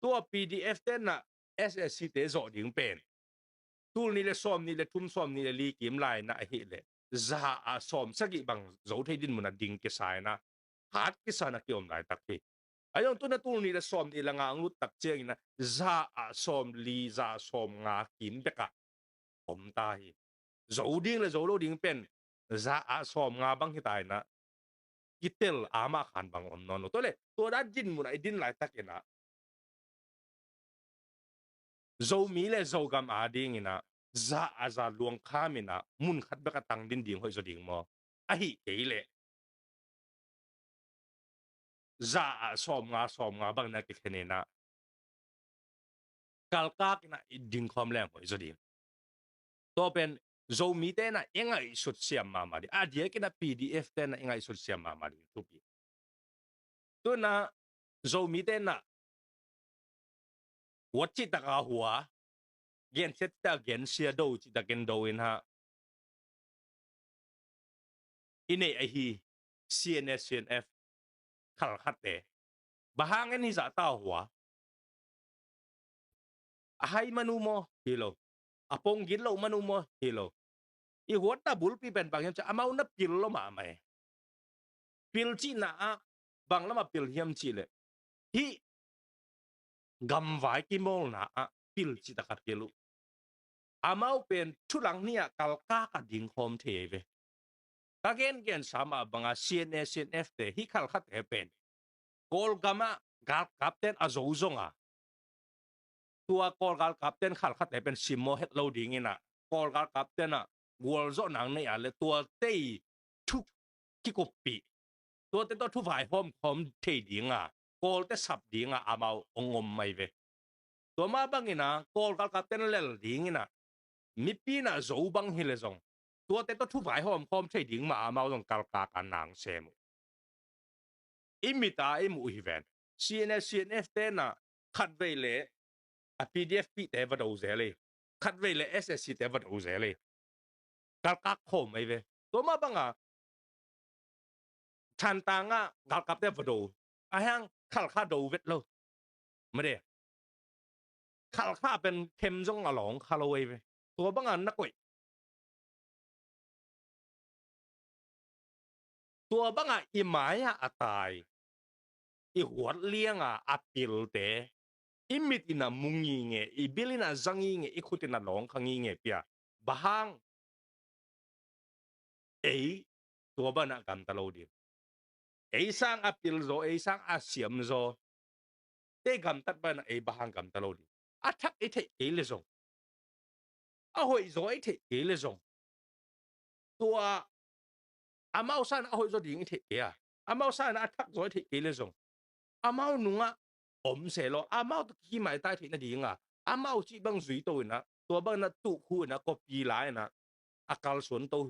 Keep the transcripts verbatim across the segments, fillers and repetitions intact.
Tua P D F te na S A C te zawh ding pen tul nih le sawm nih le thum, sawm nih le li kim lai na ahih leh za ah sawm sagih bang zo thei din mun a ding kisa in a, hat kisa na kiom laitak hi. A zong tu na tul nih le sawm nih le nga ang lut tak ciangin a za ah sawm li, za ah sawm nga kim bek ah om ta hi. Zo ding le zo lo ding pen za ah sawm nga bang hi ta in a, kitel a mah khan bang om nawn lo. Tua le tua dan din mun a i din laitak in a, Zomi le Zogam a ding in a, za ah za luang kham in a, mun khat bek a tang din ding hoih zaw ding maw? Ahih kei leh za ah sawm nga, sawm nga bang na kikhen in a, kalkak in a i ding khawm leng hoih zaw ding. Tua pen Zomi te na i ngaihsut siam mahmah ding. A diak in a P D F te na i ngaihsut siam mahmah ding thupi. Tu na Zomi te na huat cih tak a hua, gensia cih tak a gensia, do cih tak in do in ha. I neih ahi C N A, C N F khalkhatte. Bang hang en hi zah ta hua. A hai manu maw? Hi lo. A pong gin lo manu maw? Hi lo. I huatna bulpi pen bang hiam cih amau na pil lo mahmah e. Pil cihna ah bang lam a pil hiam cih leh, hih gamvai kimawlna ah pil cih tak a pil uh. Amau pen thulang nih ah kalkak a ding khawm thei ve. Ka gengensa mah bang a C N A, C N F te hih khalkhatte pen Kawlgam ah galkapten a zo zong a, tua Kawl galkapten khalkhatte pen simmawh het lo ding in a, Kawl galkapten a gualzawh nang nei a le tua tei thu kikuppih, tua te tawh thu vaihawm khawm thei ding a, Kawlte sap ding a amau ong om mai ve. Tua mah bang in a Kawl galkapten lel ding in a, mipi na zo bang hi le zong tua te tawh thu vaihawm khawm thei ding mah amau zong kalkak a nang sem uh. I mit a i muh hi ven. C N A, C N F te na khatvei le a P D F pihte va do zel ei. Khatvei le S A C te va do zel ei. Kalkak khawm mai ve. Tua mah bang a Thantlang ah galkapte va do. A hiang khalkha do vet lo. Made. Khalkha pen khem zong a lawng kha lo ei ve. Tua bang a na koih. Tua bang a i mai ah a tai, i huat liang a a pilte, i mit in a mu nginge, i bil in a za nginge, i khut in a lawng kha nginge pia. Bang hang? Ei tua bang a gamta lo ding. Ei sang a pil zaw, ei sang a siam zaw te gamtat bang a ei bang hang gamta lo ding. A thak i theih kei le zong, a hoih zaw i theih kei le zong, tua amau sang a hoih zaw ding i theih kei a, amau sang a thak zaw i theih kei le zong, amau nungah om se lo, amau tawh kimaitai theih nading a, amau cih bang zui to in a, tua bang in a tuh khu in a copy la in a, a kalsuan to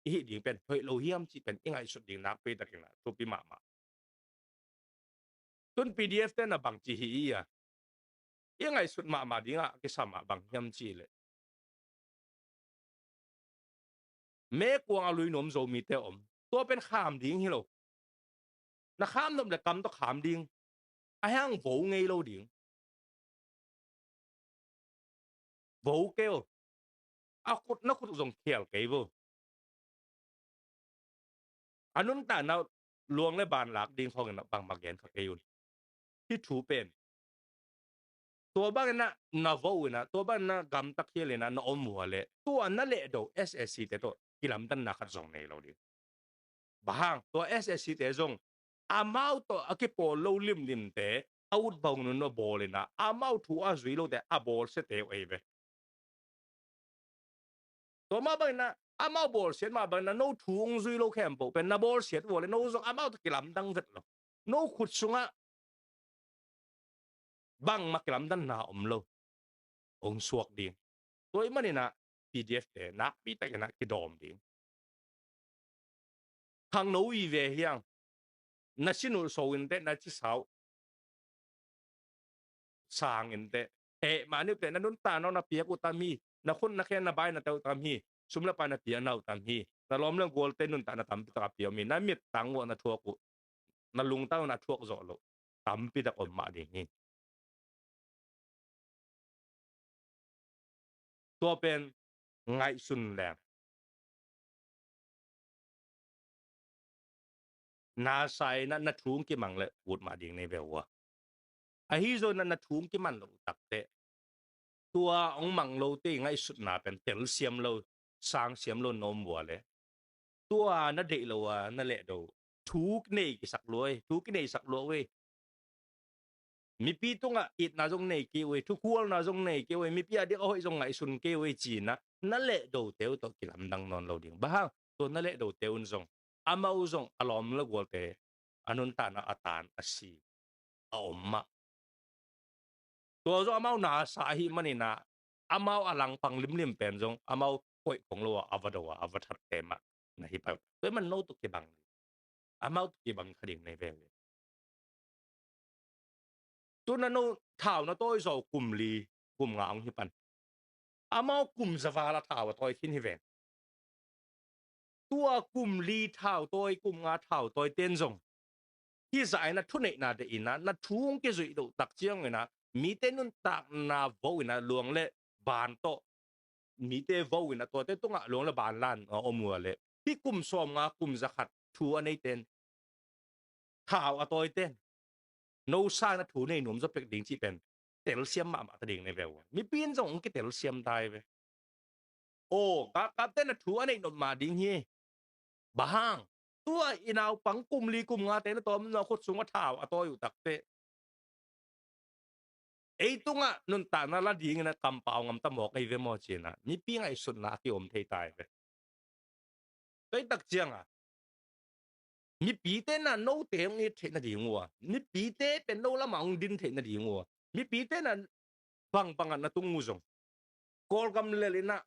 i hih ding pen hoih lo hiam cih pen i ngaihsut ding nakpi takin a thupi mahmah. Tun P D F te na bangci hi i a, i ngaihsut mahmah ding a kisam ah bang hiam cih leh, mekuang a lui nuam Zomite om. Tua pen kham ding hi lo. Na kham nop le kam tawh kham ding. A hiang vo ngei lo ding. Vo kei o. A khut na khut zong khial kei vo. A nuntakna luang le ban lak ding khawng in a bangmah gen kha kei un. Hih thu pen tua bang in a na vo in a, tua bang in a gamta khial in a na om uh a leh, tua na lehdo S A C te tawh kilamdanna khat zong nei lo ding. Bang hang? Tua S A C te zong amau tawh a kipawl lo limlimte a ut bang nunung a bawl in a, amau thu a zui lote a bawlsiate uh ei ve. Tua mah bang in a, amau bawlsiat mah bang in a, no thu ong zui lo khempeuh pen na bawlsiat uh a leh no zong amau tawh kilamdang vet lo. No khut sungah bangmah kilamdanna om lo. Ong suak ding. Tua ahih manin a P D F te nakpi takin a kidawm ding. Khangno i ve hiang, na sin uh so in teh, na cisa uh sang in teh, eh, mah ni uh teh, na nuntakna uh na piak uh tam hi, na khut na khe na bai na teh uh tam hi, sum le pai na piakna uh tam hi, na lawm le gualte nuntakna tampi tak a pia om hi, na mittang uh na thuak uh, na lungtang uh na thuak zawh loh tampi tak om mah ding hi. Tua pen ngaihsun leng nasa in ah na thu hong kimang le ut mah ding nei ve ua. Ahi zong na na thu hong kiman lo uh takteh tua hong mang lote ngaihsutna pen telsiam lo, sangsiam lo na om ua le tua na deih lo a na lehdo thu nei kisak lua ei, thu kineisak lua uh ei. Mipi tungah itna zong nei kei uh ei, thukhualna zong nei kei uh ei, mipi a dik a hoih zong ngaihsun kei uh ei ci-in ah na lehdote uh tawh kilamdang nawn lo ding. Bang hang? Tua na lehdote un zong amau zong a lawm le gualte a nuntakna a tan a si a om mah. Tua zong amau nasa ahih manin ah amau a langpang limlim pen zong amau koih khong lo a, a va do a, a va thatte mah na hi pai. Tua ahih man no tawh kibang, amau tawh kibang kha ding nei ve uh. Tu na no thau na tawi zaw kum li kum nga hong hi pan. Amau kum za val a thau a tawi khin hi ven. Tua kum li thau tawi, kum nga thau tawi ten zong hih zah in ah thuneihna deih in ah na thu hong kizuih loh tak ciangin ah mite nuntakna vo in ah luang le ban tawh mite vo in ah tuate tungah luang le ban lan a om ua le hih kum sawm nga kum za khat thu a nei ten, thau a tawi ten no sang na thu nei nuam zaw pek ding cih pen telsiam mahmah ta ding nei ve ua. Mipi in zong hong kitelsiam ta hi ve. Aw, galkapte na thu a neih nop mah ding hi. Bang hang? Tua i naupang kum li kum ngate na tawm na khut sungah thau a tawi uh takteh ei tungah nuntakna la dingin a kampau ngam ta mawk ei ve maw ci-in ah mipi ngaihsutna a kiom thei ta hi ve. Tua i tak ciangah mipite na note hong it theih nading ua, mipite pen no lamah hong din theih nading ua, mipite na bangbangah na tung uh zong Kawlgam lel in ah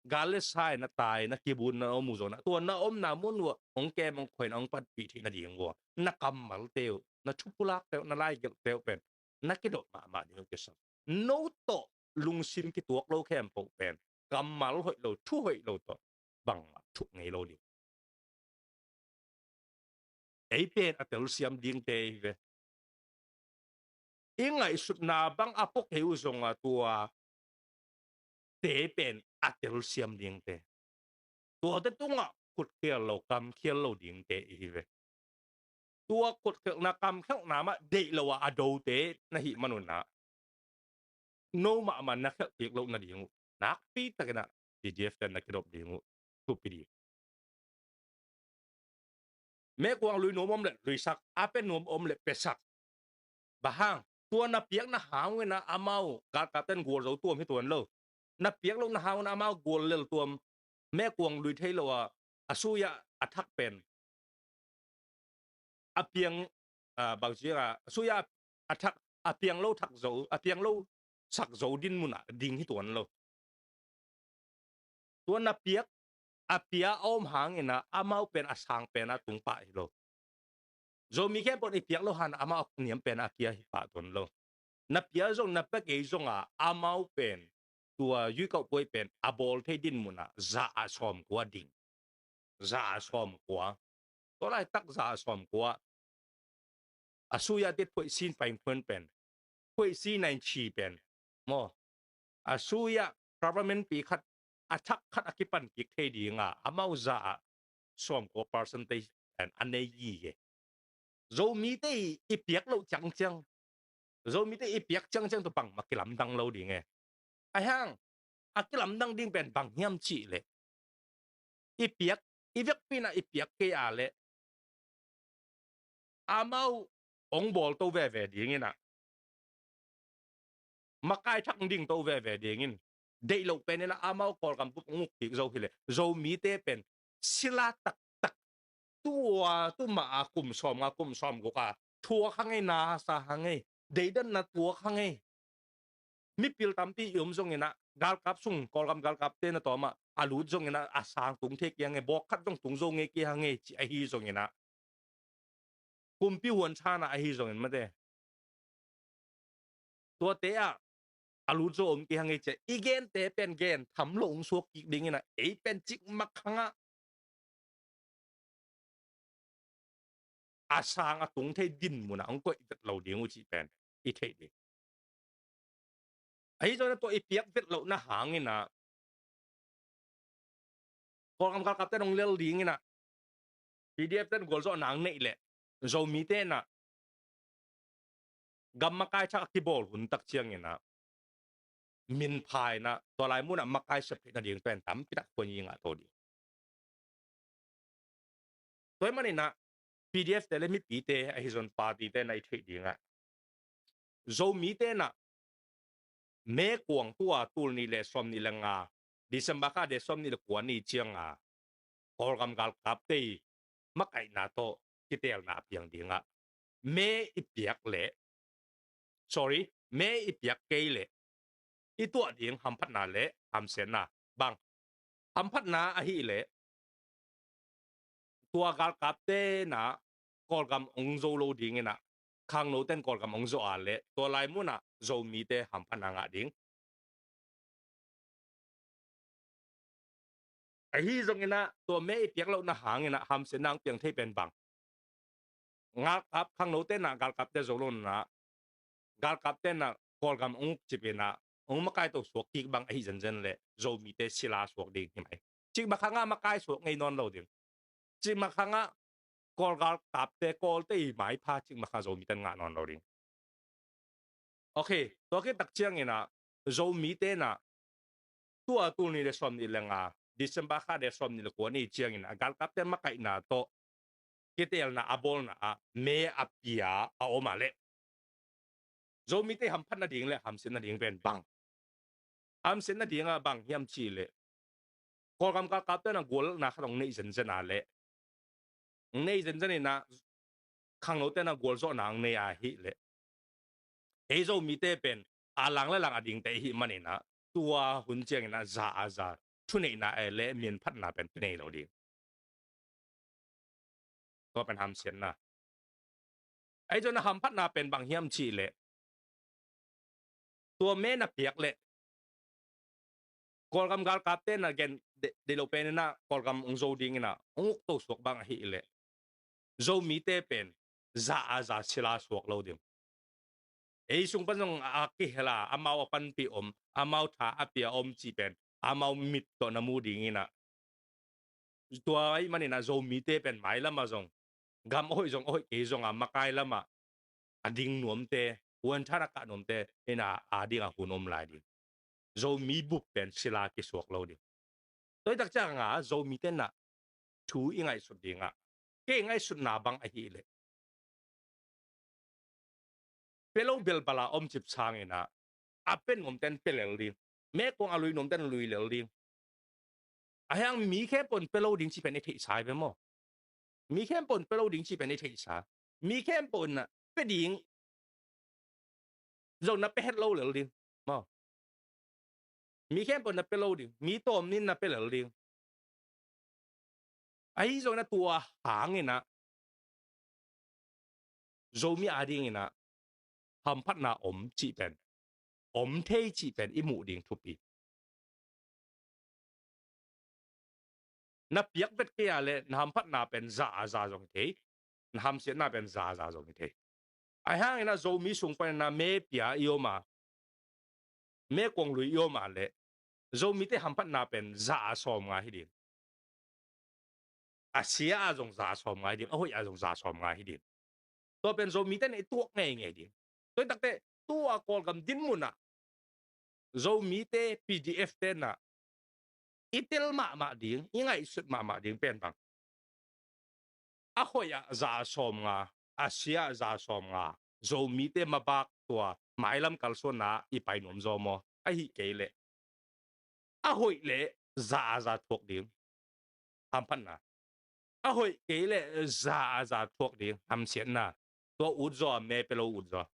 gal le sa in a tai na kibun na om uh zong na tua na omna mun uh hong kem hong khoi na hong patpih theih nading ua na kammalte uh, na thupulakte uh, na laigelhte uh pen na kidop mahmah ding uh kisam. No tawh lungsim kituak lo khempeuh pen kammal hoih lo, thu hoih lo tawh bangmah thuk ngei lo ding. Ei pen a telsiam dingte hi ve. I ngaihsutna bang a pua kei uh zong a tua te pen a telsiam dingte. Tuate tungah khutkhial lo, kamkhial lo dingte i hi ve. Tua khutkhialhna, kamkhialhna mah deih lo a a dote na hih manun ah no mahmah na khialh kik loh nading uh nakpi takin ah P D F ten na kidop ding uh thupi ding. Mekuang lui nuam om le luisak, a pia nuam om le piasak. Bang hang? Tua na piakna hang uh in ah amau galkapten gual zo tuam hi tuan lo. Na piak lohna hang uh in ah amau gual lel tuam, mekuang lui thei lo a, a sui ah a thak pen a piang, a, bang ci a, a sui ah a thak, a piang lo thak zo, a piang lo sak zo din mun ah ding hi tuan lo. Tua na piak, a pia a om hangin ah amau pen a sang pen a tung pah hi lo. Zomi khempeuh in i piak lo hang amau a niam pen a kia hi pah tuan lo. Na pia zong na pia kei zong a amau pen tua yuikauh puai pen a bawl thei din mun ah za a sawm kua ding. Za a sawm kua. Tua laitak za a sawm kua. A sui ah tit phuai sin paing phuan pen, phuai si nain chi pen maw, a sui ah government pi khat a thak khat a kipan kik thei ding a amau za ah sawm kua percentage pen a nei hi hi. Zomite i, i piak loh ciangciang, Zomite i piak ciangciang tua bangmah kilamdang lo ding e. Ahi hang a kilamdang ding pen bang hiam cih leh i piak, i vekpi in ah i piak kei a leh amau hong bawl to veve dingin ah, makai thak ding to veve dingin, deih loh pen in ah amau Kawlgam bup hong uk kik zo hi leh Zomite pen sila taktak tua tu mah a kum sawm nga kum sawm guk a thuak hang ei, na sa hang ei, deidanna tuak hang ei. Mipil tampi i om zongin ah galkap sung, Kawlgam galkapte na tawm ah a lut zongin ah a sang tung thei kei hang ei, bawk khat zong tung zo ngei kei hang ei cih ahi zongin ah, kumpi huan than ah ahi zongin mate, tuate ah a lut zo om kei hang ei cih a i gente pen gen tham lo hong suak kik dingin ah ei pen cikmak hang ah a sang a tung thei din mun ah hong koih vet lo ding uh cih pen i theih ding. Ahi zongin ah tua i piak vet lohna hangin ah Kawlgam galkapte in hong lel ding in ah, P D F te in gualzawhna hong neih leh, Zomite in ah gam makai thak a kibawl hun tak ciangin ah minpha in ah tua lai mun ah makai sep theih nading pen tampi tak khuan i ngah to ding. Tua ahih manin ah P D F te le mipite ahi zong party te in ah i theih ding ah, Zomite in ah May kuang, tua tul nih le sawmnih le nga, December kha de sawmnih le kua ni ciang a Kawlgam galkapte i makaihna tawh kiteelna a piang ding ah, May i piak leh, sorry, May i piak kei leh i tuah ding hamphatna le hamsiatna bang? Hamphatna ahih leh, tua galkapte in ah Kawlgam hong zo lo ding in ah, khangnote in Kawlgam hong zawh a leh tua lai mun ah Zomite hamphatna ngah ding. Ahi zongin ah tua May i piak lohna hangin ah hamsiatna hong piang thei pen bang? Galkap, khangnote in ah galkapte zo lo in ah, galkapte in ah Kawlgam hong cip in ah hong makai to suak kik bang ahi zenzen leh Zomite sila suak ding hi mai. Cikmah khang ah makai suak ngei nawn lo ding. Cikmah khang ah Kawl galkapte, Kawlte i maipha cikmah khang Zomite in ngah nawn lo ding. Ok, tua khit tak ciangin ah Zomite in ah tua tul nih le sawmnih le nga, December kha de sawmnih le kua ni ciangin ah galkapte makaihna tawh kiteelna a bawlna ah May a pia a om a leh, Zomite hamphat nading le hamsiat nading pen bang? Hamsiat nading ah bang hiam cih leh, Kawlgam galkapte in ah gualna khat hong neih zenzen a leh, hong neih zenzen in ah khangnote in ah gualzawhna hong nei ahih leh, ei Zomite pen a lang le lang a dingte i hih manin ah tua hun ciangin ah za a za, thuneihna eh le minphatna pen kinei lo ding. Tua pen hamsiatna. Ahi zongin ah hamphatna pen bang hiam cih leh, tua May na piak leh Kawlgam galkapte in ah gen de, deih lo pen in ah Kawlgam hong zo ding in ah hong uk to suak bang ahih leh, Zomite pen za a za sila suak lo ding. Ei sung pan zong a kihel a, amau a panpih om, amau tha a pia om cih pen amau mit tawh na mu ding in ah, tua ahih manin ah Zomite pen mailam ah zong, gam a hoih zong a hoih kei zong a makai lam ah a ding nuamte, huan than a kah nuamte in ah a ding a hun om lai ding. Zomi bup pen sila kisuak lo ding. Tua hi tak ciang a Zomite in ah thu i ngaihsut ding ah, kei ngaihsutna bang ahih leh, pia lo belbal a om cip sangin ah, a pia nuamte in pia lel ding. Mekuang a lui nuamte in lui lel ding. Ahi hang mi khempeuh in pia lo ding cih pen i theihsa hi ve maw? Mi khempeuh in pia lo ding cih pen i theihsa. Mi khempeuh in ah pia ding zong na pia het lo lel ding maw? Mi khempeuh in na pia lo ding, mi tawm nin na pia lel ding. Ahi zongin ah tua hangin ah Zomi a dingin ah hamphatna om cih pen, om thei cih pen i muh ding thupi. Na piak vet kei a leh na hamphatna pen za a za zong hi thei, na hamsiatna pen za a za zong hi thei. Ahi hangin ah Zomi sung panin ah May pia i om a, Mekuang lui i om a leh, Zomite hamphatna pen za a sawmnga hi ding. A sia a zong za a sawmnga hi ding, a hoih a zong za a sawmnga hi ding. Tua pen Zomite in i tuak ngeingei ding. Tua hi tak teh, tua Kawlgam dinmun ah Zomite, P D F te in ah i tel mahmah ding, i ngaihsut mahmah ding pen bang? A hoih ah za a sawmnga, a sia ah za a sawmnga, Zomite mabak tua mailam kalsuanna ah i pai nuam zaw maw? Ahih kei leh, a hoih leh za a za thuak ding, hamphatna. A hoih kei leh za a za thuak ding, hamsiatna. Tua ut zaw a, May pia lo ut zaw.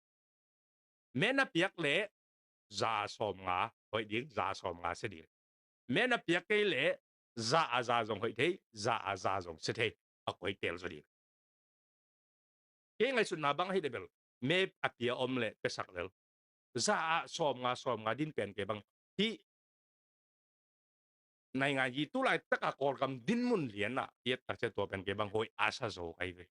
May na piak leh za a sawmnga hoih ding, za a sawmnga sia ding. May na piak kei leh za a za zong hoih thei, za a za zong sia thei. A koi teel zaw ding. Kei ngaihsutna bang ahih leh bel, May a pia om leh piasak lel, za a sawmnga sawmnga din pen kei bang, hih naingan yi tu laitak a Kawlgam dinmun lian ah i et tak ciang tua pen kei bang hoih a sa zo ka hi ve.